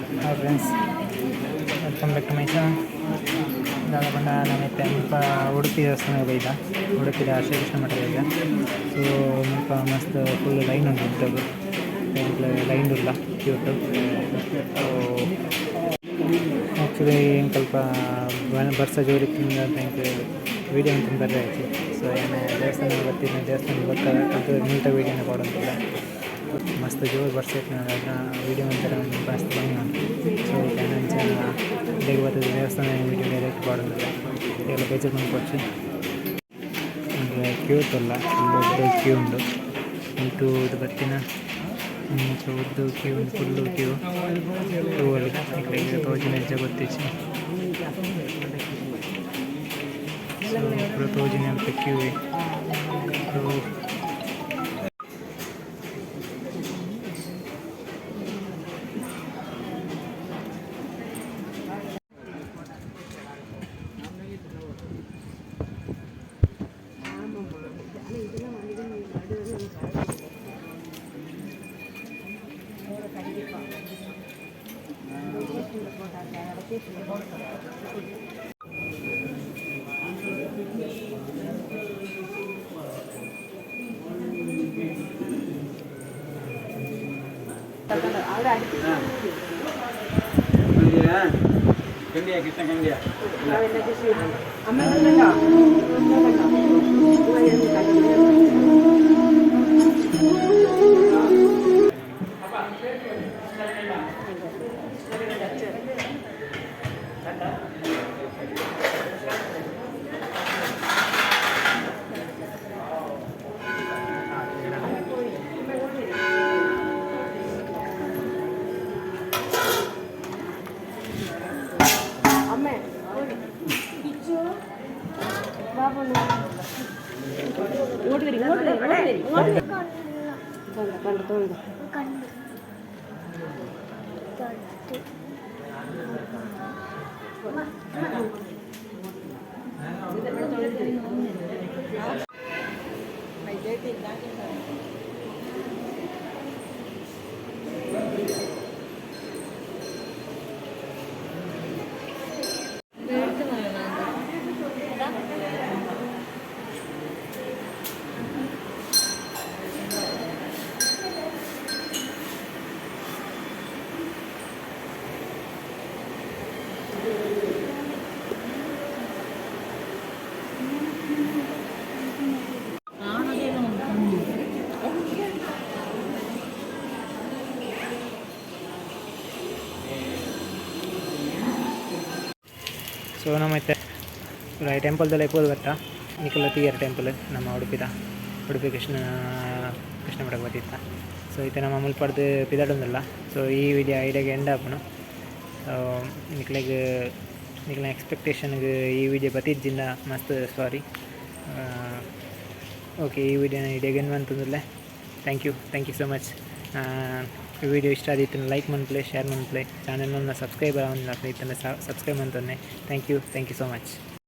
Hi friends, welcome back to my channel. ದಾದ ಪಂಡ ನಮ ಇತ್ತೆ ಮುಲ್ಪ ಉಡುಪಿ ದೇವಸ್ಥಾನ ಬೈದ, ಉಡುಪಿದ ಶ್ರೀಕೃಷ್ಣ ಮಠ ಬೈದ. ಸೊ ಮುಲ್ಪ ಮಸ್ತ್ ಫುಲ್ ಲೈನ್ ಉಂಟು ಉದ್ದಗು, ಲೈನ್ ಉಲ್ಲ ಕ್ಯೂಟ್. ಸೊ ಆ್ಯಕ್ಚುಲಿ ಎಂಕಲ್ಪ ಬರ್ಸ ಜೋರಿತ್ತಿಂದ ಎಂಕ್ ವೀಡಿಯೋ ಅಂತ ಬರ್ರೆ ಆಯ್ತು. ಸೊ ಯಾನ್ ದೇವಸ್ಥಾನ ಬತ್ತಿನ, ದೇವಸ್ಥಾನ ಬೊಕ್ಕ ಅದು ಮುಲ್ತ ವೀಡಿಯೋನ ಪಾಡೊಂದುಲ್ಲೆ. ಮಸ್ತ್ ಜೋರು ಬರ್ಸ ಇತ್ತಿನ, ವೀಡಿಯೋ ಒಂಥರ ಮಸ್ತ್ ಬಂಗ. ಸೊ ಯಾನ್ ಅಂಚ ಇಡೆಗ್ ಬತ್ತುದು ದೇವಸ್ಥಾನ ವೀಡಿಯೋ ಡೈರೆಕ್ಟ್ ಪಾಡೊಂದುಲ್ಲೆ. ಈರ್ಲ ಬೇಜಾರ್ ಮನ್ಪೊಡ್ಚಿ. ಅಂದ್ರೆ ಕ್ಯೂ ಉಲ್ಲ, ಫುಲ್ ಉದ್ದ ಕ್ಯೂ ಉಂಡು. ಮುಲ್ತು ಬತ್ತಿನ ಇಂಚ ಉದ್ದ ಕ್ಯೂ ಉಂಡು, ಫುಲ್ಲು ಕ್ಯೂ. ತೂವೊಲಿ, ನಿಕ್ಲೆಗ್ ತೋಜುನ ಇಜ್ಜ ಗೊತ್ತಿಜ್ಜಿ. ಸೊ ಪೂರ ತೋಜುನಿ ಅಲ್ಪ ಕ್ಯೂವೆ. ಸೊ കൃഷ്ണ കണ്ടിയ. ഇങ്ങോട്ട് വരും, ഇങ്ങോട്ട് വരും, ഇങ്ങോട്ട് വരും, ഇങ്ങോട്ട് വരും. കണ്ടു, കണ്ടു. കണ്ടു തൊട്ടു. ಸೊ ನಮ್ಮ ಇತ್ತೆ ಟೆಂಪಲ್ದಲ್ಲ ಪೋದು ಬತ್ತ. ನಿಕುಲ ತೂಯರ್ ಟೆಂಪಲ್, ನಮ್ಮ ಉಡುಪಿದ ಉಡುಪಿ ಕೃಷ್ಣ ಕೃಷ್ಣ ಮಠ ಬತ್ತಿತ್ತ. ಸೊ ಇತ್ತೆ ನಮ್ಮ ಮುಲ್ಪಡ್ದು ಪಿದಡೊಂದುಲ್ಲ. ಸೊ ಈ ವಿಡಿಯೋ ಐಡೆಗ್ ಎಂಡ್ ಆಪುಂಡು. ಸೊ ನಿಕ್ಲೆಗ್ ನಿಕ್ಲೆನ ಎಕ್ಸ್ಪೆಕ್ಟೇಷನ್ಗೆ ಈ ವಿಡಿಯೋ ಬತ್ತಿಜ್ಜಿಂದ ಮಸ್ತ್ ಸಾರಿ. ಓಕೆ, ಈ ವಿಡಿಯೋನ ಇಡೆಗ್ ಎಂಡ್ ಮಂತೊಂದುಲ್ಲೆ. Thank you, thank you so much. ಈ ವಿಡಿಯೋ ಇಷ್ಟ ಆದಿತ್ತುಂಡ ಲೈಕ್ ಮನ್ಪುಲೆ, ಶೇರ್ ಮನ್ಪುಲೆ. ಚಾನಲ್ನ ಸಬ್ಸ್ಕ್ರೈಬ್ ಆವಂದಿನ ಇತ್ತಂಡ ಸಬ್ಸ್ಕ್ರೈಬ್ ಮಂತೊನ್ನೆ. Thank you, thank you so much.